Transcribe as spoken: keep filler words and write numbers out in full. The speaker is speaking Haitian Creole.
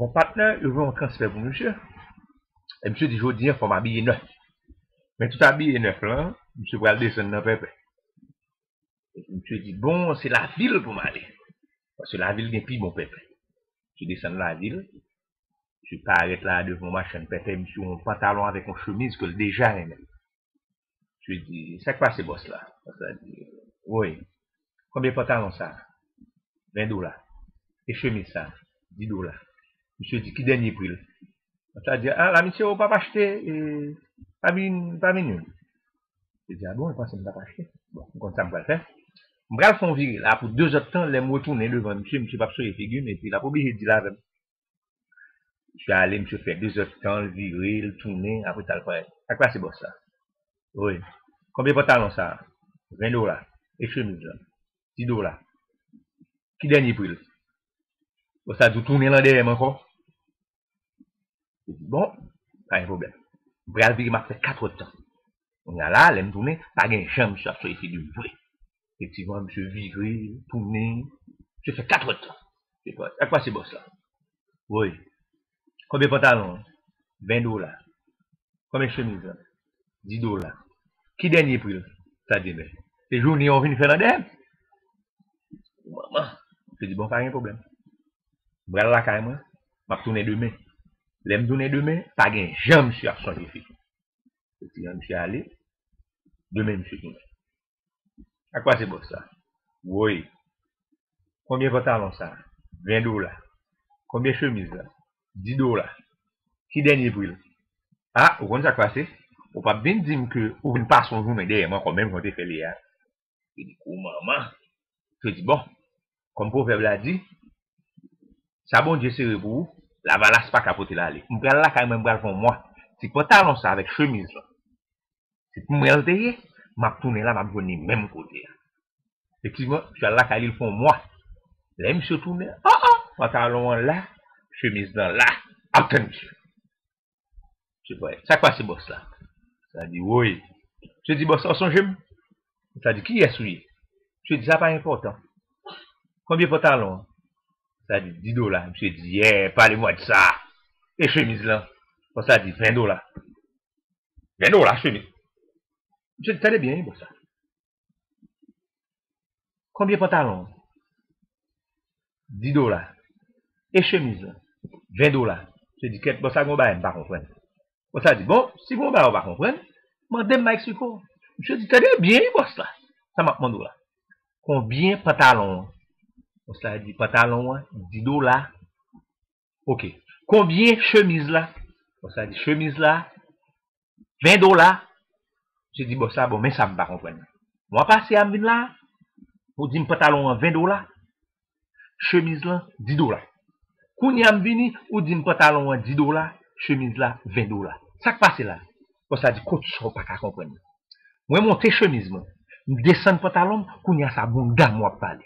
Bon, patnè, yo voye yon transfè pou misye. E misye di, "Jodi a, fò m abiye nèf." Men tout abiye nèf lan, misye pral desann nan Pèpè. Epi misye di, "Bon, se lavil pou m ale. Paske lavil gen pi bon pèpè." Misye desann lavil, misye parèt la devan yon machann pèpè, misye yon pantalon avèk yon chemiz ke l deja renmen. Misye di, "Sa k pase, bòs la?" Bòs la di, "Woy, konbyen pantalon sa?" "Ven dola." "E chemiz sa?" "Dis dola." Misye di, "Ki dènye pri l?" Bòs la di, "A, la, misye, ou p ap achte, e, pa vin, pa vin youn." Misye di, "A bon, ou panse m p ap achte? Bon, m konn sa m pral fè. M pral fè yon vire la pou de zè tan, lè m retounen devan misye, misye p ap sonje figi m, epi l ap oblije dil avè m." Misye ale, misye fè de zè tan, l vire, l tounen, apre sa l parèt. "Sa k pase, bòs la?" "Wi. Konbyen pantalon sa a?" "Ven dola." "E chemiz lan?" "Dis dola." "Ki dènye pri l?" Bòs la di, "Ou tounen lan dèyè m ankò?" Li di, "Bon, pa gen pwoblèm. M pral vire, m ap fè kat èdtan." Kounye a la, lè m tounen, pa gen jan misye ap sonje figi m vre. Efektivman, misye vire, tounen, misye fè kat èdtan. Misye fè, "Sa k pase, bòs la?" "Woy, konbyen pantalon an?" "Ven dola." "Konbyen chemiz lan?" "Dis dola." "Ki dènye pri l?" Sa di, "Men, se jounen an w vin fè lan dèyè m." Manman, misye di, "Bon, pa gen pwoblèm. M pral lakay mwen, m ap tounen demen. Lè m tounen demen, pa gen jan misye ap sonje figi m." Efektivman, misye ale, demen misye tounen. "Sa k pase, bòs la?" "Woy, konbyen pantalon sa a?" "Ven dola." "Konbyen chemiz la?" "Dis dola." "Ki dènye pri l?" "A, ou konn sa k pase? Ou p ap vin di m ke ou vin pase yon jounen dèyè mwen ankò, menm jan w te fè l yè a." Li di, "Kou manman." Misye di, "Bon, kòm pwovèb la di, sa Bondye sere pou ou, lavalas pa ka pote l ale. M pral lakay mwen, m pral fè yon mwa. Ti pantalon sa avèk chemiz lan, se pou mwen l te ye, m ap tounen la, m ap jwenn li menm kote a." Efektivman, misye al lakay li, l fè yon mwa. Lè misye tounen, o, o, pantalon an la, chemiz lan la, ap tann misye. Misye fè, "Sa k pase, bòs la?" Sa di, "Woy." Misye di, "Bòs la, w sonje m?" Sa di, "Kiyès ou ye?" Misye di, "Sa pa enpòtan. Konbyen pantalon an?" Sa di, "Dis dola." Misye di, "Yè, pale mwa di sa. E chemiz lan?" Bòs la di, "Ven dola." "Ven dola, chemiz?" Misye di, "Tande byen, wi, bòs la. Konbyen pantalon an?" "Dis dola." "E chemiz lan?" "Ven dola." Misye di, "Kèt, bòs la, gen yon bagay m pa konprann." Bòs la di, "Bon, si gen yon bagay ou pa konprann, mande m, m a eksplike w." Misye di, "Tande byen, wi, bòs la, sa m ap mande w la. Konbyen pantalon an?" Bòs la di, "Pantalon an, dis dola." "Oke. Konbyen chemiz la?" Bòs la di, "Chemiz la, ven dola." Misye di, "Bòs la, bon, men sa m pa konprann. Mwa pase a m vin la, ou di m pantalon an ven dola, chemiz lan dis dola. Kounye a m vini, ou di m pantalon an dis dola, chemiz la ven dola. Sa k pase la?" Bòs la di, "Kot sa w pa ka konprann?" "Mwen monte chemiz mwen, m desann pantalon m, kounye a sa bounda m w ap pale."